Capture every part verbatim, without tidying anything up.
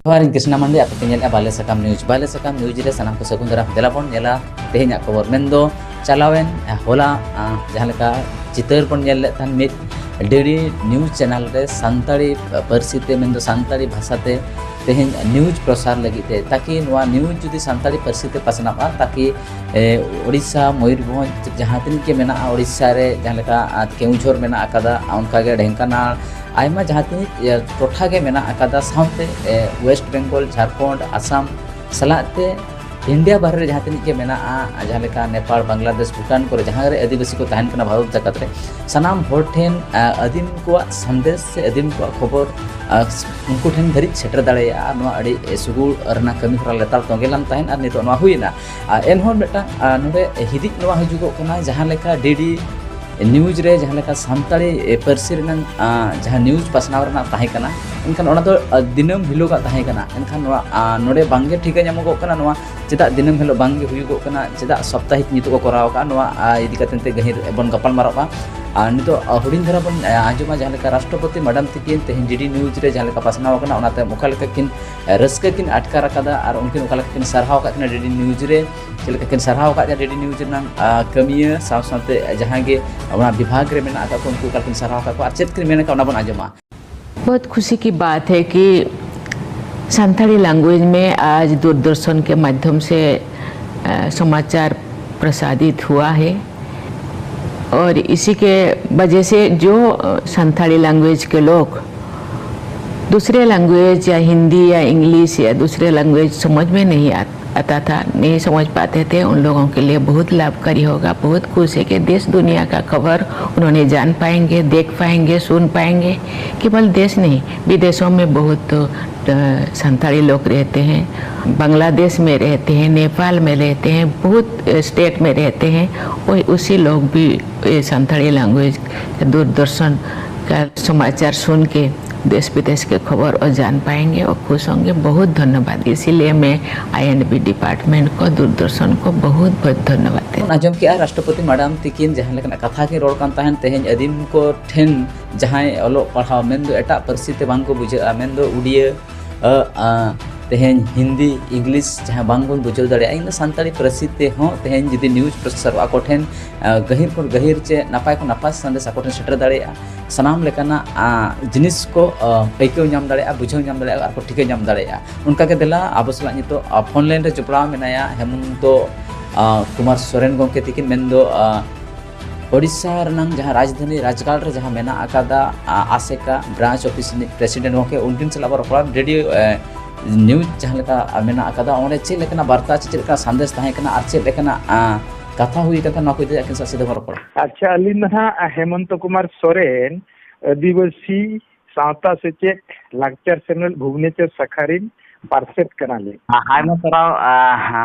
ᱡᱚᱦᱟᱨ, ᱤᱧ ᱠᱨᱤᱥᱱᱟ ᱢᱟᱱᱰᱤ, ᱟᱯᱮ ᱯᱮ ᱧᱮᱞᱮᱫᱼᱟ ᱵᱟᱞᱮ ᱥᱟᱠᱟᱢ ᱱᱤᱭᱩᱡᱽ᱾ ᱵᱟᱞᱮ ᱥᱟᱠᱟᱢ ᱱᱤᱭᱩᱡᱽ ᱨᱮ ᱥᱟᱱᱟᱢ ᱠᱚ ᱥᱟᱹᱜᱩᱱ ᱫᱟᱨᱟᱢ᱾ ᱫᱮᱞᱟ ᱵᱚᱱ ᱧᱮᱞᱟ ᱛᱮᱦᱮᱧᱟᱜ ᱠᱷᱚᱵᱚᱨ᱾ ᱢᱮᱱᱫᱚ ᱪᱟᱞᱟᱣᱮᱱ, ᱟᱸ, ᱦᱚᱞᱟ, ᱟᱸ, ᱡᱟᱦᱟᱸ ᱞᱮᱠᱟ ᱪᱤᱛᱟᱹᱨ ᱵᱚᱱ ᱧᱮᱞ ᱞᱮᱫ ᱛᱟᱦᱮᱱ ᱢᱤᱫ ᱰᱤᱰᱤ ᱱᱤᱭᱩᱡᱽ ᱪᱮᱱᱮᱞ ᱨᱮ ᱥᱟᱱᱛᱟᱲᱤ ᱯᱟᱹᱨᱥᱤ ᱛᱮ, ᱢᱮᱱᱫᱚ ᱥᱟᱱᱛᱟᱲᱤ ᱵᱷᱟᱥᱟ ᱛᱮ ᱛᱮᱦᱮᱧ ᱱᱤᱭᱩᱡᱽ ᱯᱨᱚᱥᱟᱨ ᱞᱟᱹᱜᱤᱫ ᱛᱮ, ᱛᱟᱠᱤ ᱱᱚᱣᱟ ᱱᱤᱭᱩᱡᱽ ᱡᱩᱫᱤ ᱥᱟᱱᱛᱟᱲᱤ ᱯᱟᱹᱨᱥᱤ ᱛᱮ ᱯᱟᱥᱱᱟᱜᱼᱟ, ᱛᱟᱠᱤ, ᱮ, ᱳᱰᱤᱥᱟ, ᱢᱚᱭᱩᱨᱵᱷᱚᱸᱡᱽ, ᱡᱟᱦᱟᱸ ᱛᱤᱱᱟᱹᱜ ᱜᱮ ᱢᱮᱱᱟᱜᱼᱟ, ᱳᱰᱤᱥᱟ ᱨᱮ ᱡᱟᱦᱟᱸ ᱞᱮᱠᱟ, ᱟᱨ ᱠᱮᱣᱩᱡᱷᱚᱨ ᱢᱮᱱᱟᱜ ᱟᱠᱟᱫᱟ, ᱚᱱᱠᱟᱜᱮ ᱰᱷᱮᱝᱠᱟᱱᱟᱞ, ᱟᱭᱢᱟ ᱡᱟᱦᱟᱸ ᱛᱤᱱᱟᱹᱜ, ᱮ, ᱴᱚᱴᱷᱟ ᱜᱮ ᱢᱮᱱᱟᱜ ᱟᱠᱟᱫᱟ, ᱥᱟᱶᱛᱮ, ᱮ, ᱳᱭᱮᱥᱴ ᱵᱮᱝᱜᱚᱞ, ᱡᱷᱟᱲᱠᱷᱚᱸᱰ, ᱟᱥᱟᱢ ᱥᱟᱞᱟᱜ ᱛᱮ ᱤᱱᱰᱤᱭᱟ ᱵᱟᱦᱨᱮ ᱨᱮ ᱡᱟᱦᱟᱸ ᱛᱤᱱᱟᱹᱜ ᱜᱮ ᱢᱮᱱᱟᱜᱼᱟ, ᱡᱟᱦᱟᱸ ᱞᱮᱠᱟ ᱱᱮᱯᱟᱲ, ᱵᱟᱝᱞᱟᱫᱮᱥ, ᱵᱷᱩᱴᱟᱱ ᱠᱚᱨᱮ ᱡᱟᱦᱟᱸ ᱨᱮ ᱟᱹᱫᱤᱵᱟᱹᱥᱤ ᱠᱚ ᱛᱟᱦᱮᱱ ᱠᱟᱱᱟ ᱵᱷᱟᱨᱚᱛ ᱡᱟᱠᱟᱛ ᱨᱮ, ᱥᱟᱱᱟᱢ ᱦᱚᱲ ᱴᱷᱮᱱ, ᱟ, ᱟᱹᱫᱤᱢ ᱠᱚᱣᱟᱜ ᱥᱟᱸᱫᱮᱥ ᱥᱮ ᱟᱹᱫᱤᱢ ᱠᱚᱣᱟᱜ ᱠᱷᱚᱵᱚᱨ, ᱟ, ᱩᱱᱠᱩ ᱴᱷᱮᱱ ᱫᱷᱟᱹᱨᱤᱡ ᱥᱮᱴᱮᱨ ᱫᱟᱲᱮᱭᱟᱜᱼᱟ᱾ ᱱᱚᱣᱟ ᱟᱹᱰᱤ ᱥᱩᱜᱩᱲ ᱨᱮᱱᱟᱜ ᱠᱟᱹᱢᱤ ᱦᱚᱨᱟ ᱞᱮᱛᱟᱲ ᱛᱚᱸᱜᱮ ᱞᱮᱱ ᱛᱟᱦᱮᱸᱫ ᱟᱨ ᱱᱤᱛᱚᱜ ᱱᱚᱣᱟ ᱦᱩᱭᱮᱱᱟ᱾ ᱟᱨ ᱮᱱᱦᱚᱸ ᱢᱤᱫᱴᱟᱝ, ᱟ, ᱱᱚᱰᱮ ᱦᱤᱫᱤᱡ ᱱᱚᱣᱟ ᱦᱤᱡᱩᱜᱚᱜ ᱠᱟᱱᱟ, ᱡᱟᱦᱟᱸ ᱞᱮᱠᱟ ᱰᱤᱰᱤ ᱱᱤᱭᱩᱡᱽ ᱨᱮ ᱡᱟᱦᱟᱸ ᱞᱮᱠᱟ ᱥᱟᱱᱛᱟᱲᱤ, ᱮ, ᱯᱟᱹᱨᱥᱤ ᱨᱮᱱᱟᱜ, ᱟ, ᱡᱟᱦᱟᱸ ᱱᱤᱭᱩᱡᱽ ᱯᱟᱥᱱᱟᱣ ᱨᱮᱱᱟᱜ ᱛᱟᱦᱮᱸ ᱠᱟᱱᱟ, ᱮᱱᱠᱷᱟᱱ ᱚᱱᱟ ᱫᱚ, ᱟ, ᱫᱤᱱᱟᱹᱢ ᱦᱤᱞᱳᱜᱟᱜ ᱛᱟᱦᱮᱸ ᱠᱟᱱᱟ᱾ ᱮᱱᱠᱷᱟᱱ ᱱᱚᱣᱟ, ᱟ, ᱱᱚᱰᱮ ᱵᱟᱝᱜᱮ ᱴᱷᱤᱠᱟᱹ ᱧᱟᱢᱚᱜᱚᱜ ᱠᱟᱱᱟ, ᱱᱚᱣᱟ ᱪᱮᱫᱟᱜ ᱫᱤᱱᱟᱹᱢ ᱦᱤᱞᱳᱜ ᱵᱟᱝᱜᱮ ᱦᱩᱭᱩᱜᱚᱜ ᱠᱟᱱᱟ, ᱪᱮᱫᱟᱜ ᱥᱟᱯᱛᱟᱦᱤᱠ ᱱᱤᱛᱚᱜ ᱠᱚ ᱠᱚᱨᱟᱣ ᱟᱠᱟᱫᱼᱟ, ᱱᱚᱣᱟ, ᱟ, ᱤᱫᱤ ᱠᱟᱛᱮ ᱛᱮ ᱜᱟᱹᱦᱤᱨ ᱵᱚᱱ ᱜᱟᱯᱟᱞ ᱢᱟᱨᱟᱜᱼᱟ᱾ ᱟᱨ ᱱᱤᱛᱚᱜ, ᱟ, ᱦᱩᱰᱤᱧ ᱫᱷᱟᱨᱟ ᱵᱚᱱ, ᱟ, ᱟᱸᱡᱚᱢᱟ, ᱡᱟᱦᱟᱸ ᱞᱮᱠᱟ ᱨᱟᱥᱴᱨᱚᱯᱚᱛᱤ ᱢᱮᱰᱟᱢ ᱛᱤᱠᱤᱱ ᱛᱮᱦᱮᱧ ᱰᱤᱰᱤ ᱱᱤᱭᱩᱡᱽ ᱨᱮ ᱡᱟᱦᱟᱸ ᱞᱮᱠᱟ ᱯᱟᱥᱱᱟᱣ ᱟᱠᱟᱱᱟ, ᱚᱱᱟᱛᱮ ᱚᱠᱟ ᱞᱮᱠᱟ ᱠᱤᱱ ᱨᱟᱹᱥᱠᱟᱹ ᱠᱤᱱ ᱟᱴᱠᱟᱨ ᱟᱠᱟᱫᱟ ᱟᱨ ᱩᱱᱠᱤᱱ ᱚᱠᱟ ᱞᱮᱠᱟ ᱠᱤᱱ ᱥᱟᱨᱦᱟᱣ ᱟᱠᱟᱫ ᱠᱤᱱᱟ ᱰᱤᱰᱤ ᱱᱤᱭᱩᱡᱽ ᱨᱮ, ᱪᱮᱫ ᱞᱮᱠᱟ ᱠᱤᱱ ᱥᱟᱨᱦᱟᱣ ᱟᱠᱟᱫ ᱠᱤᱱᱟ ᱰᱤᱰᱤ ᱱᱤᱭᱩᱡᱽ ᱨᱮᱱᱟᱜ, ᱟ, ᱠᱟᱹᱢᱤᱭᱟᱹ ᱥᱟᱶ ᱥᱟᱶᱛᱮ ᱡᱟᱦᱟᱸ ᱜᱮ ᱚᱱᱟ ᱵᱤᱵᱷᱟᱜᱽ ᱨᱮ ᱢᱮᱱᱟᱜ ᱟᱠᱟᱫ ᱠᱚ, ᱩᱱᱠᱩ ᱚᱠᱟ ᱞᱮᱠᱟ ᱠᱤᱱ ᱥᱟᱨᱦᱟᱣ ᱟᱠᱟᱫ ᱠᱚᱣᱟ ᱟᱨ ᱪᱮᱫ ᱠᱤᱱ ᱢᱮᱱ ᱟᱠᱟᱫ, ᱚᱱᱟ ᱵᱚᱱ ᱟᱸᱡᱚᱢᱟ᱾ बहुत खुशी की बात है कि संथाली लैंग्वेज में आज दूरदर्शन के माध्यम से, अ, समाचार प्रसारित हुआ है और इसी के वजह से जो, अ, संथाली लैंग्वेज के लोग दूसरे लैंग्वेज या हिंदी या इंग्लिश या दूसरे लैंग्वेज समझ में नहीं आ-, आता था, नहीं समझ पाते थे, उन लोगों के लिए बहुत लाभकारी होगा। बहुत खुश है कि देश दुनिया का खबर उन्होंने जान पाएंगे, देख पाएंगे, सुन पाएंगे। केवल देश नहीं, विदेशों में बहुत, अ, संथाली लोग रहते हैं, बांग्लादेश में रहते हैं, नेपाल में रहते हैं, बहुत, अ, स्टेट में रहते हैं। वो, उसी लोग भी ये संथाली लैंग्वेज, दूरदर्शन का समाचार सुन के देश विदेश के खबर और जान पाएंगे और खुश होंगे। बहुत धन्यवाद। इसीलिए मैं आईएनबी डिपार्टमेंट को, दूरदर्शन को बहुत बहुत धन्यवाद देता हूँ। ᱟᱸᱡᱚᱢ ᱠᱮᱜᱼᱟ ᱨᱟᱥᱴᱨᱚᱯᱚᱛᱤ ᱢᱮᱰᱟᱢ ᱛᱤᱠᱤᱱ ᱡᱟᱦᱟᱸ ᱞᱮᱠᱟᱱᱟᱜ ᱠᱟᱛᱷᱟ ᱠᱤᱱ ᱨᱚᱲ ᱠᱟᱱ ᱛᱟᱦᱮᱸᱱ, ᱛᱮᱦᱮᱧ ᱟᱹᱫᱤᱢ ᱠᱚ ᱴᱷᱮᱱ ᱡᱟᱦᱟᱸᱭ ᱚᱞᱚᱜ ᱯᱟᱲᱦᱟᱣ ᱢᱮᱱᱫᱚ ᱮᱴᱟᱜ ᱯᱟᱹᱨᱥᱤ ᱛᱮ ᱵᱟᱝ ᱠᱚ ᱵᱩᱡᱷᱟᱹᱜᱼᱟ, ᱢᱮᱱᱫᱚ ᱩᱰᱤᱭᱟᱹ, ᱟᱹ, ᱟ, ᱛᱮᱦᱮᱧ ᱦᱤᱱᱫᱤ, ᱤᱝᱞᱤᱥ ᱡᱟᱦᱟᱸ ᱵᱟᱝᱵᱚᱱ ᱵᱩᱡᱷᱟᱹᱣ ᱫᱟᱲᱮᱭᱟᱜᱼᱟ, ᱤᱧ ᱫᱚ ᱥᱟᱱᱛᱟᱲᱤ ᱯᱟᱹᱨᱥᱤ ᱛᱮᱦᱚᱸ ᱛᱮᱦᱮᱧ ᱡᱩᱫᱤ ᱱᱤᱭᱩᱡᱽ ᱯᱨᱚᱥᱮᱥᱟᱨᱚᱜ ᱟᱠᱚ ᱴᱷᱮᱱ, ᱟ, ᱜᱟᱹᱦᱤᱨ ᱠᱷᱚᱱ ᱜᱟᱹᱦᱤᱨ ᱪᱮ ᱱᱟᱯᱟᱭ ᱠᱷᱚᱱ ᱱᱟᱯᱟᱭ ᱥᱟᱸᱫᱮᱥ ᱟᱠᱚ ᱴᱷᱮᱱ ᱥᱮᱴᱮᱨ ᱫᱟᱲᱮᱭᱟᱜᱼᱟ, ᱥᱟᱱᱟᱢ ᱞᱮᱠᱟᱱᱟᱜ, ᱟ, ᱡᱤᱱᱤᱥ ᱠᱚ, ᱟ, ᱟᱹᱭᱠᱟᱹᱣ ᱧᱟᱢ ᱫᱟᱲᱮᱭᱟᱜᱼᱟ, ᱵᱩᱡᱷᱟᱹᱣ ᱧᱟᱢ ᱫᱟᱲᱮᱭᱟᱜᱼᱟ ᱟᱨ ᱠᱚ ᱴᱷᱤᱠᱟᱹ ᱧᱟᱢ ᱫᱟᱲᱮᱭᱟᱜᱼᱟ᱾ ᱚᱱᱠᱟ ᱜᱮ ᱫᱮᱞᱟ ᱟᱵᱚ ᱥᱟᱞᱟᱜ ᱱᱤᱛᱚᱜ, ᱟ, ᱯᱷᱳᱱ ᱞᱟᱭᱤᱱ ᱨᱮ ᱡᱚᱯᱲᱟᱣ ᱢᱮᱱᱟᱭᱟ ᱦᱮᱢᱚᱱᱛᱚ, ᱟ, ᱠᱩᱢᱟᱨ ᱥᱚᱨᱮᱱ ᱜᱚᱢᱠᱮ ᱛᱤᱠᱤᱱ, ᱢᱮᱱᱫᱚ, ᱟ, ᱳᱰᱤᱥᱟ ᱨᱮᱱᱟᱝ ᱡᱟᱦᱟᱸ ᱨᱟᱡᱽᱫᱷᱟᱱᱤ ᱨᱟᱡᱽᱜᱟᱲ ᱨᱮ ᱡᱟᱦᱟᱸ ᱢᱮᱱᱟᱜ ᱟᱠᱟᱫᱟ, ᱟ, ᱟᱥᱮᱠᱟ ᱵᱨᱟᱧᱪ ᱚᱯᱷᱤᱥ ᱨᱤᱱᱤᱡ ᱯᱨᱮᱥᱤᱰᱮᱱᱴ ᱜᱚᱢᱠᱮ, ᱩᱱᱠᱤᱱ ᱥᱟᱞᱟᱜ ᱵᱚᱱ ᱨᱚᱯᱚᱲᱟ᱾ ᱨᱮᱰᱤᱭᱳ, ᱮ, ᱱᱤᱭᱩᱡᱽ ᱡᱟᱦᱟᱸ ᱞᱮᱠᱟ ᱢᱮᱱᱟᱜ ᱟᱠᱟᱫᱟ, ᱚᱸᱰᱮ ᱪᱮᱫ ᱞᱮᱠᱟᱱᱟᱜ ᱵᱟᱨᱛᱟ ᱪᱮ ᱪᱮᱫ ᱞᱮᱠᱟᱱᱟᱜ ᱥᱟᱸᱫᱮᱥ ᱛᱟᱦᱮᱸ ᱠᱟᱱᱟ ᱟᱨ ᱪᱮᱫ ᱞᱮᱠᱟᱱᱟᱜ, ᱟ, ᱠᱟᱛᱷᱟ ᱦᱩᱭ ᱟᱠᱟᱱ ᱛᱟᱦᱮᱸ, ᱱᱚᱣᱟ ᱠᱚ ᱤᱫᱤ ᱠᱟᱛᱮ ᱟᱹᱠᱤᱱ ᱥᱟᱞᱟᱜ ᱥᱤᱫᱷᱟᱹ ᱵᱚᱱ ᱨᱚᱯᱚᱲᱟ᱾ ᱟᱪᱪᱷᱟ, ᱟᱹᱞᱤᱧ ᱫᱚ ᱱᱟᱦᱟᱜ ᱦᱮᱢᱚᱱᱛᱚ ᱠᱩᱢᱟᱨ ᱥᱚᱨᱮᱱ, ᱟᱹᱫᱤᱵᱟᱹᱥᱤ ᱥᱟᱶᱛᱟ ᱥᱮᱪᱮᱫ ᱞᱟᱠᱪᱟᱨ ᱥᱮᱢᱞᱮᱫ ᱵᱷᱩᱵᱽᱱᱮᱥᱚᱨ ᱥᱟᱠᱷᱟ ᱨᱤᱱ ᱯᱟᱨᱥᱮᱛ ᱠᱟᱱᱟᱞᱤᱧ᱾ ᱟ, ᱟᱭᱢᱟ ᱥᱟᱨᱦᱟᱣ, ᱟ,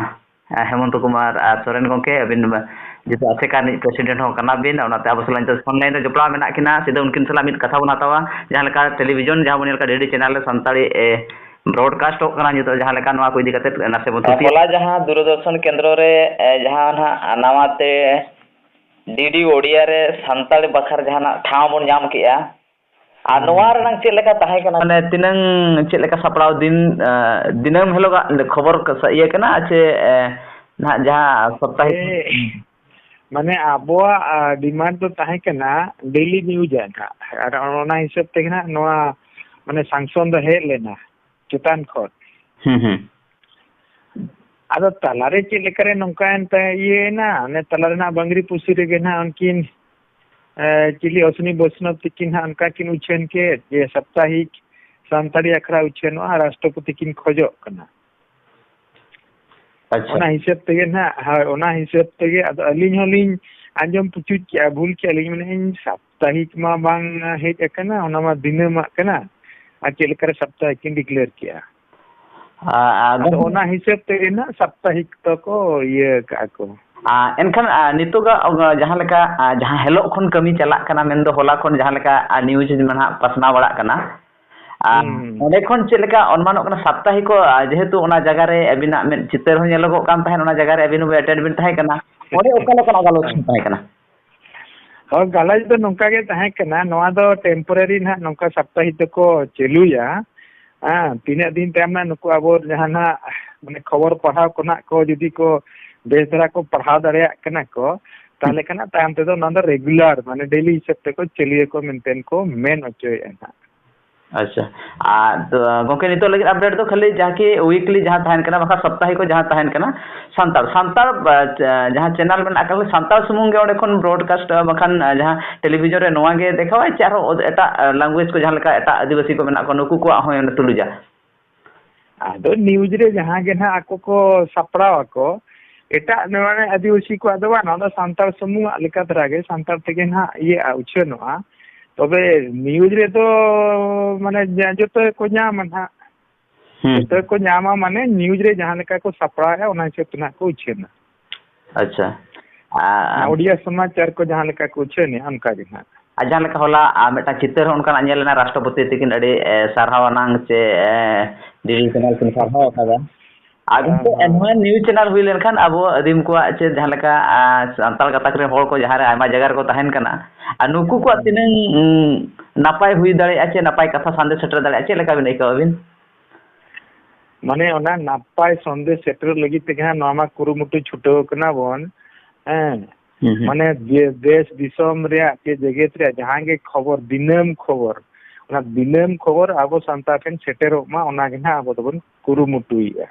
ᱟ, ᱦᱮᱢᱚᱱᱛᱚ ᱠᱩᱢᱟᱨ, ᱟ, ᱥᱚᱨᱮᱱ ᱜᱚᱢᱠᱮ, ᱟᱹᱵᱤᱱ ᱢᱟ ᱡᱮᱦᱮᱛᱩ ᱟᱥᱮᱠᱟ ᱨᱤᱱᱤᱡ ᱯᱨᱮᱥᱤᱰᱮᱱᱴ ᱦᱚᱸ ᱠᱟᱱᱟ ᱵᱤᱱ, ᱚᱱᱟᱛᱮ ᱟᱵᱚ ᱥᱟᱞᱟᱜ ᱱᱤᱛᱚᱜ ᱯᱷᱳᱱ ᱞᱟᱭᱤᱱ ᱨᱮ ᱡᱚᱯᱲᱟᱣ ᱢᱮᱱᱟᱜ ᱠᱤᱱᱟ᱾ ᱥᱤᱫᱷᱟᱹ ᱩᱱᱠᱤᱱ ᱥᱟᱞᱟᱜ ᱢᱤᱫ ᱠᱟᱛᱷᱟ ᱵᱚᱱ ᱦᱟᱛᱟᱣᱟ, ᱡᱟᱦᱟᱸ ᱞᱮᱠᱟ ᱴᱮᱞᱤᱵᱷᱤᱡᱚᱱ, ᱡᱟᱦᱟᱸ ᱵᱚᱱ ᱧᱮᱞ ᱠᱟᱜ ᱰᱤᱰᱤ ᱪᱮᱱᱮᱞ ᱨᱮ ᱥᱟᱱᱛᱟᱲᱤ, ᱮ, ᱵᱨᱚᱰᱠᱟᱥᱴᱚᱜ ᱠᱟᱱᱟ, ᱱᱤᱛᱚᱜ ᱡᱟᱦᱟᱸ ᱞᱮᱠᱟ ᱱᱚᱣᱟ ᱠᱚ ᱤᱫᱤ ᱠᱟᱛᱮ ᱱᱟᱥᱮ ᱵᱚᱱ ᱛᱷᱩᱛᱤᱭᱟ᱾ ᱦᱚᱞᱟ ᱡᱟᱦᱟᱸ ᱫᱩᱨᱚᱫᱚᱨᱥᱚᱱ ᱠᱮᱱᱫᱨᱚ ᱨᱮ, ᱮ, ᱡᱟᱦᱟᱸ ᱱᱟᱦᱟᱜ ᱱᱟᱣᱟ ᱛᱮ ᱰᱤᱰᱤ ᱳᱰᱤᱭᱟ ᱨᱮ ᱥᱟᱱᱛᱟᱲᱤ ᱵᱟᱠᱷᱨᱟ ᱡᱟᱦᱟᱱᱟᱜ ᱴᱷᱟᱶ ᱵᱚᱱ ᱧᱟᱢ ᱠᱮᱜᱼᱟ, ᱟᱨ ᱦᱩᱸ᱾ ᱱᱚᱣᱟ ᱨᱮᱱᱟᱜ ᱪᱮᱫ ᱞᱮᱠᱟ ᱛᱟᱦᱮᱸ ᱠᱟᱱᱟ? ᱢᱟᱱᱮ ᱛᱤᱱᱟᱹᱝ ᱪᱮᱫ ᱞᱮᱠᱟ ᱥᱟᱯᱲᱟᱣ ᱫᱤᱱ, ᱮ, ᱫᱤᱱᱟᱹᱢ ᱦᱤᱞᱳᱜᱟᱜ ᱠᱷᱚᱵᱚᱨ ᱠᱚ ᱥᱟ-, ᱤᱭᱟᱹ ᱠᱟᱱᱟ ᱪᱮ, ᱮ, ᱱᱟᱦᱟᱜ ᱡᱟᱦᱟᱸ ᱥᱟᱯᱛᱟᱦᱤᱠ? ᱮ, ᱢᱟᱱᱮ ᱟᱵᱚᱣᱟᱜ, ᱟ, ᱰᱤᱢᱟᱱᱰ ᱫᱚ ᱛᱟᱦᱮᱸ ᱠᱟᱱᱟ ᱰᱮᱞᱤ ᱱᱤᱭᱩᱡᱽ ᱟᱜ ᱱᱟᱦᱟᱜ, ᱟᱨ ᱚᱱᱟ ᱦᱤᱥᱟᱹᱵ ᱛᱮᱜᱮ ᱱᱟᱦᱟᱜ ᱱᱚᱣᱟ ᱢᱟᱱᱮ ᱥᱟᱝᱥᱚᱱ ᱫᱚ ᱦᱮᱡ ᱞᱮᱱᱟ ᱪᱮᱛᱟᱱ ᱠᱷᱚᱱ᱾ ᱦᱩᱸ, ᱦᱩᱸ᱾ ᱟᱫᱚ ᱛᱟᱞᱟᱨᱮ ᱪᱮᱫ ᱞᱮᱠᱟᱨᱮ ᱱᱚᱝᱠᱟᱭᱮᱱ ᱛᱮ ᱤᱭᱟᱹᱭᱮᱱᱟ, ᱚᱱᱮ ᱛᱟᱞᱟ ᱨᱮᱱᱟᱜ ᱵᱟᱝᱨᱤ ᱯᱩᱥᱤ ᱨᱮᱜᱮ ᱱᱟᱦᱟᱜ ᱩᱱᱠᱤᱱ, ᱮ, ᱪᱤᱞᱤ ᱚᱥᱱᱤ ᱵᱳᱭᱥᱱᱚᱵ ᱛᱤᱠᱤᱱ ᱦᱟᱸᱜ ᱚᱱᱠᱟ ᱠᱤᱱ ᱩᱪᱷᱟᱹᱱ ᱠᱮᱫ ᱡᱮ ᱥᱟᱯᱛᱟᱦᱤᱠ ᱥᱟᱱᱛᱟᱲᱤ ᱟᱠᱷᱲᱟ ᱩᱪᱷᱟᱹᱱᱚᱜᱼᱟ, ᱨᱟᱥᱴᱨᱚᱯᱚᱛᱤ ᱠᱤᱱ ᱠᱷᱚᱡᱚᱜ ᱠᱟᱱᱟ᱾ ᱟᱪᱪᱷᱟ᱾ ᱚᱱᱟ ᱦᱤᱥᱟᱹᱵ ᱛᱮᱜᱮ ᱱᱟᱦᱟᱜ, ᱦᱳᱭ, ᱚᱱᱟ ᱦᱤᱥᱟᱹᱵ ᱛᱮᱜᱮ᱾ ᱟᱫᱚ ᱟᱹᱞᱤᱧ ᱦᱚᱸᱞᱤᱧ ᱟᱸᱡᱚᱢ ᱯᱩᱪᱩᱡ ᱠᱮᱜᱼᱟ, ᱵᱷᱩᱞ ᱠᱮᱜᱼᱟ ᱞᱤᱧ, ᱢᱮᱱᱮᱫ ᱟᱹᱧ ᱥᱟᱯᱛᱟᱦᱤᱠ ᱢᱟ ᱵᱟᱝ ᱦᱮᱡ ᱟᱠᱟᱱᱟ, ᱚᱱᱟ ᱢᱟ ᱫᱤᱱᱟᱹᱢᱟᱜ ᱠᱟᱱᱟ, ᱟᱨ ᱪᱮᱫ ᱞᱮᱠᱟᱨᱮ ᱥᱟᱯᱛᱟᱦᱤᱠ ᱠᱤᱱ ᱰᱤᱠᱞᱮᱭᱟᱨ ᱠᱮᱜᱼᱟ᱾ ᱟ, ᱟ, ᱟᱫᱚ ᱜᱚᱢᱠᱮ᱾ ᱚᱱᱟ ᱦᱤᱥᱟᱹᱵ ᱛᱮᱜᱮ ᱱᱟᱦᱟᱜ ᱥᱟᱯᱛᱟᱦᱤᱠ ᱫᱚᱠᱚ ᱤᱭᱟᱹ ᱠᱟᱜᱼᱟ ᱠᱚ᱾ ᱟ, ᱮᱱᱠᱷᱟᱱ, ᱟ, ᱱᱤᱛᱚᱜᱟᱜ, ᱚ, ᱡᱟᱦᱟᱸ ᱞᱮᱠᱟ, ᱟ, ᱡᱟᱦᱟᱸ ᱦᱮᱞᱚᱜ ᱠᱷᱚᱱ ᱠᱟᱹᱢᱤ ᱪᱟᱞᱟᱜ ᱠᱟᱱᱟ, ᱢᱮᱱᱫᱚ ᱦᱚᱞᱟ ᱠᱷᱚᱱ ᱡᱟᱦᱟᱸ ᱞᱮᱠᱟ, ᱟ, ᱱᱤᱭᱩᱡᱽ ᱢᱟ ᱱᱟᱦᱟᱜ ᱯᱟᱥᱱᱟᱣ ᱵᱟᱲᱟᱜ ᱠᱟᱱᱟ, ᱟ, ᱦᱩᱸ᱾ ᱚᱸᱰᱮ ᱠᱷᱚᱱ ᱪᱮᱫ ᱞᱮᱠᱟ ᱚᱱᱢᱟᱱᱚᱜ ᱠᱟᱱᱟ ᱥᱟᱯᱛᱟᱦᱤᱠ ᱠᱚ, ᱟ, ᱡᱮᱦᱮᱛᱩ ᱚᱱᱟ ᱡᱟᱭᱜᱟ ᱨᱮ ᱟᱹᱵᱤᱱᱟᱜ ᱢᱤᱫ ᱪᱤᱛᱟᱹᱨ ᱦᱚᱸ ᱧᱮᱞᱚᱜᱚᱜ ᱠᱟᱱ ᱛᱟᱦᱮᱸᱫ, ᱚᱱᱟ ᱡᱟᱭᱜᱟ ᱨᱮ ᱟᱹᱵᱤᱱ ᱦᱚᱸ ᱮᱴᱮᱱᱰ ᱵᱤᱱ ᱛᱟᱦᱮᱸ ᱠᱟᱱᱟ, ᱚᱸᱰᱮ ᱚᱠᱟ ᱞᱮᱠᱟᱱᱟᱜ ᱜᱟᱞᱚᱪ ᱦᱳᱭ᱾ ᱛᱟᱦᱮᱸ ᱠᱟᱱᱟ? ᱦᱳᱭ, ᱜᱟᱞᱚᱪ ᱫᱚ ᱱᱚᱝᱠᱟ ᱜᱮ ᱛᱟᱦᱮᱸ ᱠᱟᱱᱟ, ᱱᱚᱣᱟ ᱫᱚ ᱴᱮᱢᱯᱳᱨᱟᱨᱤ ᱱᱟᱦᱟᱜ ᱱᱚᱝᱠᱟ ᱥᱟᱯᱛᱟᱦᱤᱠ ᱫᱚᱠᱚ ᱪᱟᱹᱞᱩᱭᱟ, ᱦᱮᱸ, ᱛᱤᱱᱟᱹᱜ ᱫᱤᱱ ᱛᱟᱭᱚᱢ ᱱᱟᱜ ᱱᱩᱠᱩ ᱟᱵᱚ ᱡᱟᱦᱟᱸ ᱱᱟᱜ ᱢᱟᱱᱮ ᱠᱷᱚᱵᱚᱨ ᱯᱟᱲᱦᱟᱣ ᱠᱚ ᱱᱟᱜ ᱠᱚ ᱡᱩᱫᱤ ᱠᱚ ᱵᱮᱥ ᱫᱷᱟᱨᱟ ᱠᱚ ᱯᱟᱲᱦᱟᱣ ᱫᱟᱲᱮᱭᱟᱜ ᱠᱟᱱᱟ ᱠᱚ, ᱛᱟᱦᱚᱞᱮ ᱠᱷᱟᱱ ᱛᱟᱭᱚᱢ ᱛᱮᱫᱚ ᱚᱱᱟ ᱫᱚ regular, ᱢᱟᱱᱮ daily ᱦᱤᱥᱟᱹᱵ ᱛᱮᱠᱚ ᱪᱟᱹᱞᱩᱭᱟᱠᱚ ᱢᱮᱱᱛᱮ ᱠᱚ ᱢᱮᱱ ᱦᱚᱪᱚᱭᱮᱫᱼᱟ ᱱᱟᱜ᱾ ᱟᱪᱪᱷᱟ᱾ ᱟᱨ ᱫᱚ, ᱜᱚᱢᱠᱮ, ᱱᱤᱛᱚᱜ ᱞᱟᱹᱜᱤᱫ update ᱫᱚ ᱠᱷᱟᱹᱞᱤ ᱡᱟᱦᱟᱸ ᱠᱤ weekly ᱡᱟᱦᱟᱸ ᱛᱟᱦᱮᱱ ᱠᱟᱱᱟ, ᱵᱟᱠᱷᱟᱱ ᱥᱟᱯᱛᱟᱦᱤᱠ ᱠᱚ ᱡᱟᱦᱟᱸ ᱛᱟᱦᱮᱱ ᱠᱟᱱᱟ, ᱥᱟᱱᱛᱟᱲ, ᱥᱟᱱᱛᱟᱲ, ᱟ, ᱪᱟ-, ᱡᱟᱦᱟᱸ channel ᱢᱮᱱᱟᱜ ᱟᱠᱟᱫᱟ, ᱥᱟᱱᱛᱟᱲ ᱥᱩᱢᱩᱝ ᱜᱮ ᱚᱸᱰᱮ ᱠᱷᱚᱱ broadcast ᱟ, ᱵᱟᱠᱷᱟᱱ, ᱟ, ᱡᱟᱦᱟᱸ television ᱨᱮ ᱱᱚᱣᱟ ᱜᱮ ᱫᱮᱠᱷᱟᱣᱟᱭ, ᱪᱮ ᱟᱨᱦᱚᱸ ᱚᱫ-, ᱮᱴᱟᱜ, ᱟ, language ᱠᱚ ᱡᱟᱦᱟᱸ ᱞᱮᱠᱟ ᱮᱴᱟᱜ ᱟᱹᱫᱤᱵᱟᱹᱥᱤ ᱠᱚ ᱢᱮᱱᱟᱜ ᱠᱚᱣᱟ, ᱱᱩᱠᱩ ᱠᱚᱣᱟᱜ ᱦᱚᱸᱭ ᱚᱸᱰᱮ ᱛᱩᱞᱩᱡᱟ? ᱟᱫᱚ news ᱨᱮ ᱡᱟᱦᱟᱸ ᱜᱮ ᱱᱟᱦᱟᱜ ᱟᱠᱚ ᱠᱚ ᱥᱟᱯᱲᱟᱣ ᱟᱠᱚ, ᱮᱴᱟᱜ ᱱᱚᱣᱟ ᱨᱮ ᱟᱹᱫᱤᱵᱟᱹᱥᱤ ᱠᱚᱣᱟᱜ ᱫᱚ ᱵᱟᱝ, ᱱᱚᱣᱟ ᱫᱚ ᱥᱟᱱᱛᱟᱲ ᱥᱩᱢᱩᱝᱟᱜ ᱞᱮᱠᱟ ᱫᱷᱟᱨᱟ ᱜᱮ, ᱥᱟᱱᱛᱟᱲ ᱛᱮᱜᱮ ᱱᱟᱦᱟᱜ ᱤᱭᱟᱹᱜᱼᱟ, ᱩᱪᱷᱟᱹᱱᱚᱜᱼᱟ᱾ ᱛᱚᱵᱮ news ᱨᱮᱫᱚ ᱢᱟᱱᱮ ᱡᱟ-, ᱡᱚᱛᱚ ᱜᱮᱠᱚ ᱧᱟᱢᱟ ᱱᱟᱦᱟᱜ᱾ ᱦᱩᱸ᱾ ᱡᱚᱛᱚ ᱜᱮᱠᱚ ᱧᱟᱢᱟ, ᱢᱟᱱᱮ news ᱨᱮ ᱡᱟᱦᱟᱸ ᱞᱮᱠᱟ ᱠᱚ ᱥᱟᱯᱲᱟᱣᱮᱫᱼᱟ, ᱚᱱᱟ ᱦᱤᱥᱟᱹᱵ ᱛᱮ ᱱᱟᱦᱟᱜ ᱠᱚ ᱩᱪᱷᱟᱹᱱᱟ᱾ ᱟᱪᱪᱷᱟ᱾ ᱟᱨ ᱚᱱᱟ ᱳᱰᱤᱭᱟ ᱥᱚᱢᱟᱪᱟᱨ ᱠᱚ ᱡᱟᱦᱟᱸ ᱞᱮᱠᱟ ᱠᱚ ᱩᱪᱷᱟᱹᱱᱮᱫᱼᱟ, ᱚᱱᱠᱟ ᱜᱮ ᱱᱟᱦᱟᱜ᱾ ᱟᱨ ᱡᱟᱦᱟᱸ ᱞᱮᱠᱟ ᱦᱚᱞᱟ, ᱟᱨ ᱢᱤᱫᱴᱟᱝ ᱪᱤᱛᱟᱹᱨ ᱦᱚᱸ ᱚᱱᱠᱟᱱᱟᱜ ᱧᱮᱞ ᱮᱱᱟ, ᱨᱟᱥᱴᱨᱚᱯᱚᱛᱤ ᱛᱤᱠᱤᱱ ᱟᱹᱰᱤ, ᱮ, ᱥᱟᱨᱦᱟᱣ ᱟᱱᱟᱝ ᱪᱮ, ᱮ, ᱰᱤᱰᱤ ᱪᱮᱱᱮᱞ ᱠᱤᱱ ᱥᱟᱨᱦᱟᱣ ᱟᱠᱟᱫᱟ᱾ ᱟᱨ ᱦᱮᱸ, ᱜᱚᱢᱠᱮ, ᱦᱮᱸ᱾ ᱱᱚᱣᱟ news channel ᱦᱩᱭ ᱞᱮᱱᱠᱷᱟᱱ ᱟᱵᱚ ᱟᱹᱫᱤᱢ ᱠᱚᱣᱟᱜ ᱪᱮ ᱡᱟᱦᱟᱸ ᱞᱮᱠᱟ, ᱟ, ᱥᱟᱱᱛᱟᱲ ᱜᱟᱛᱟᱠ ᱨᱮᱱ ᱦᱚᱲ ᱠᱚ ᱡᱟᱦᱟᱸ ᱨᱮ ᱟᱭᱢᱟ ᱡᱟᱭᱜᱟ ᱨᱮᱠᱚ ᱛᱟᱦᱮᱱ ᱠᱟᱱᱟ, ᱟᱨ ᱱᱩᱠᱩ ᱠᱚᱣᱟᱜ ᱦᱮᱸ᱾ ᱛᱤᱱᱟᱹᱝ, ᱩᱸ, ᱱᱟᱯᱟᱭ ᱦᱩᱭ ᱫᱟᱲᱮᱭᱟᱜᱼᱟ ᱪᱮ ᱱᱟᱯᱟᱭ ᱠᱟᱛᱷᱟ ᱥᱟᱸᱫᱮᱥ ᱥᱮᱴᱮᱨ ᱫᱟᱲᱮᱭᱟᱜᱼᱟ, ᱪᱮᱫ ᱞᱮᱠᱟ ᱵᱤᱱ ᱟᱹᱭᱠᱟᱹᱣᱟ ᱟᱹᱵᱤᱱ? ᱢᱟᱱᱮ, ᱚᱱᱟ ᱱᱟᱯᱟᱭ ᱥᱚᱱᱫᱮᱥ ᱥᱮᱴᱮᱨ ᱞᱟᱹᱜᱤᱫ ᱛᱮᱜᱮ ᱦᱟᱸᱜ ᱱᱚᱣᱟ ᱢᱟ ᱠᱩᱨᱩᱢᱩᱴᱩ ᱪᱷᱩᱴᱟᱹᱣ ᱠᱟᱱᱟ ᱵᱚᱱ, ᱦᱮᱸ᱾ ᱦᱩᱸ, ᱦᱩᱸ᱾ ᱢᱟᱱᱮ, ᱫᱮ-, ᱫᱮᱥ ᱫᱤᱥᱚᱢ ᱨᱮᱭᱟᱜ ᱪᱮ ᱡᱮᱜᱮᱛ ᱨᱮᱭᱟᱜ ᱡᱟᱦᱟᱸ ᱜᱮ ᱠᱷᱚᱵᱚᱨ, ᱫᱤᱱᱟᱹᱢ ᱠᱷᱚᱵᱚᱨ, ᱚᱱᱟ ᱫᱤᱱᱟᱹᱢ ᱠᱷᱚᱵᱚᱨ ᱟᱵᱚ ᱥᱟᱱᱛᱟᱲ ᱴᱷᱮᱱ ᱥᱮᱴᱮᱨᱚᱜ ᱢᱟ, ᱚᱱᱟ ᱜᱮ ᱦᱟᱸᱜ ᱟᱵᱚ ᱫᱚᱵᱚᱱ ᱠᱩᱨᱩᱢᱩᱴᱩᱭᱮᱫᱼᱟ᱾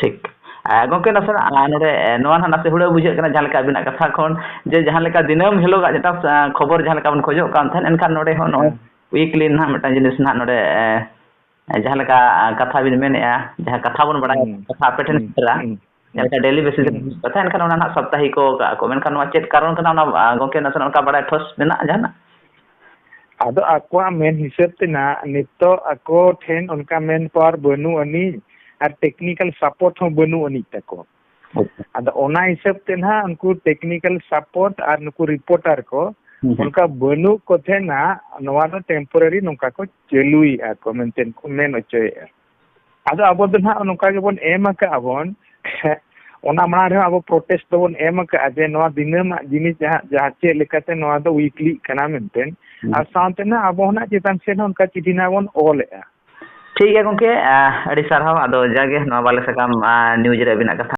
ᱴᱷᱤᱠ᱾ ᱟᱨ ᱜᱚᱢᱠᱮ, ᱱᱟᱥᱮᱱᱟᱜ, ᱟᱨ ᱱᱚᱰᱮ, ᱮ, ᱱᱚᱣᱟ ᱱᱟᱦᱟᱜ ᱱᱟᱥᱮ ᱦᱩᱲᱟᱹ ᱵᱩᱡᱷᱟᱹᱜ ᱠᱟᱱᱟ, ᱡᱟᱦᱟᱸ ᱞᱮᱠᱟ ᱟᱹᱵᱤᱱᱟᱜ ᱠᱟᱛᱷᱟ ᱠᱷᱚᱱ, ᱡᱮ ᱡᱟᱦᱟᱸ ᱞᱮᱠᱟ ᱫᱤᱱᱟᱹᱢ ᱦᱤᱞᱳᱜᱟᱜ ᱡᱮᱴᱟ, ᱮ, ᱠᱷᱚᱵᱚᱨ ᱡᱟᱦᱟᱸ ᱞᱮᱠᱟ ᱵᱚᱱ ᱠᱷᱚᱡᱚᱜ ᱠᱟᱱ ᱛᱟᱦᱮᱸᱫ, ᱮᱱᱠᱷᱟᱱ ᱱᱚᱰᱮ ᱦᱚᱸ ᱱᱚᱜᱼᱚᱭ ᱦᱮᱸ᱾ Weekly ᱱᱟᱦᱟᱜ ᱢᱤᱫᱴᱟᱝ ᱡᱤᱱᱤᱥ ᱱᱟᱦᱟᱜ ᱱᱚᱰᱮ, ᱮ, ᱡᱟᱦᱟᱸ ᱞᱮᱠᱟ, ᱟ, ᱠᱟᱛᱷᱟ ᱵᱤᱱ ᱢᱮᱱᱮᱫᱼᱟ, ᱡᱟᱦᱟᱸ ᱠᱟᱛᱷᱟ ᱵᱚᱱ ᱵᱟᱲᱟᱭᱟ, ᱦᱩᱸ, ᱠᱟᱛᱷᱟ ᱟᱯᱮ ᱴᱷᱮᱱ ᱦᱩᱸ, ᱥᱮᱴᱮᱨᱟ, ᱦᱩᱸ, ᱡᱟᱦᱟᱸ ᱞᱮᱠᱟ daily basis ᱨᱮ ᱦᱩᱸ᱾ ᱠᱟᱛᱷᱟ, ᱮᱱᱠᱷᱟᱱ ᱚᱱᱟ ᱱᱟᱦᱟᱜ ᱥᱟᱯᱛᱟᱦᱤᱠ ᱠᱚ ᱠᱟᱜᱼᱟ ᱠᱚ᱾ ᱢᱮᱱᱠᱷᱟᱱ ᱱᱚᱣᱟ ᱪᱮᱫ ᱠᱟᱨᱚᱱ ᱠᱟᱱᱟ, ᱚᱱᱟ, ᱟ, ᱜᱚᱢᱠᱮ, ᱱᱟᱥᱮᱱᱟᱜ ᱚᱱᱠᱟ ᱵᱟᱲᱟᱭ ᱴᱷᱚᱥ ᱢᱮᱱᱟᱜᱼᱟ ᱡᱟᱦᱟᱱᱟᱜ? ᱟᱫᱚ ᱟᱠᱚᱣᱟᱜ ᱢᱮᱱ ᱦᱤᱥᱟᱹᱵ ᱛᱮ ᱱᱟᱜ ᱱᱤᱛᱚᱜ ᱟᱠᱚ ᱴᱷᱮᱱ ᱚᱱᱠᱟ ᱢᱮᱱ ᱯᱟᱣᱟᱨ ᱵᱟᱹᱱᱩᱜ ᱟᱹᱱᱤᱡ ᱟᱨ technical support ᱦᱚᱸ ᱵᱟᱹᱱᱩᱜ ᱟᱹᱱᱤᱡ ᱛᱟᱠᱚ᱾ ᱟᱪᱪᱷᱟ᱾ ᱟᱫᱚ ᱚᱱᱟ ᱦᱤᱥᱟᱹᱵ ᱛᱮ ᱱᱟᱜ ᱩᱱᱠᱩ technical support ᱟᱨ ᱱᱩᱠᱩ reporter ᱠᱚ ᱦᱩᱸ, ᱦᱩᱸ᱾ ᱚᱱᱠᱟ ᱵᱟᱹᱱᱩᱜ ᱠᱚᱛᱮ ᱱᱟᱜ ᱱᱚᱣᱟ ᱫᱚ temporary ᱱᱚᱝᱠᱟ ᱠᱚ ᱪᱟᱹᱞᱩᱭᱮᱫᱼᱟ ᱠᱚ ᱢᱮᱱᱛᱮ ᱠᱚ ᱢᱮᱱ ᱦᱚᱪᱚᱭᱮᱫᱼᱟ᱾ ᱟᱫᱚ ᱟᱵᱚ ᱫᱚ ᱱᱟᱜ ᱱᱚᱝᱠᱟ ᱜᱮᱵᱚᱱ ᱮᱢ ᱟᱠᱟᱫᱼᱟ ᱵᱚᱱ, ᱚᱱᱟ ᱢᱟᱲᱟᱝ ᱨᱮᱦᱚᱸ ᱟᱵᱚ protest ᱫᱚᱵᱚᱱ ᱮᱢ ᱟᱠᱟᱫᱼᱟ ᱡᱮ ᱱᱚᱣᱟ ᱫᱤᱱᱟᱹᱢᱟᱜ ᱡᱤᱱᱤᱥ ᱡᱟᱦᱟᱸ, ᱡᱟᱦᱟᱸ ᱪᱮᱫ ᱞᱮᱠᱟᱛᱮ ᱱᱚᱣᱟ ᱫᱚ weeklyᱜ ᱠᱟᱱᱟ ᱢᱮᱱᱛᱮ᱾ ᱦᱩᱸ᱾ ᱟᱨ ᱥᱟᱶᱛᱮ ᱱᱟᱜ ᱟᱵᱚ ᱦᱚᱸ ᱱᱟᱜ ᱪᱮᱛᱟᱱ ᱥᱮᱫ ᱦᱚᱸ ᱚᱱᱠᱟ ᱪᱤᱴᱷᱤ ᱱᱟᱜ ᱵᱚᱱ ᱚᱞᱮᱫᱼᱟ᱾ ᱴᱷᱤᱠ ᱜᱮᱭᱟ ᱜᱚᱢᱠᱮ, ᱟᱹᱰᱤ ᱥᱟᱨᱦᱟᱣ᱾ ᱟᱫᱚ ᱡᱟᱜᱮ ᱱᱚᱣᱟ ᱵᱟᱞᱮ ᱥᱟᱠᱟᱢ ᱱᱤᱭᱩᱡᱽ ᱨᱮ ᱟᱹᱵᱤᱱᱟᱜ ᱠᱟᱛᱷᱟ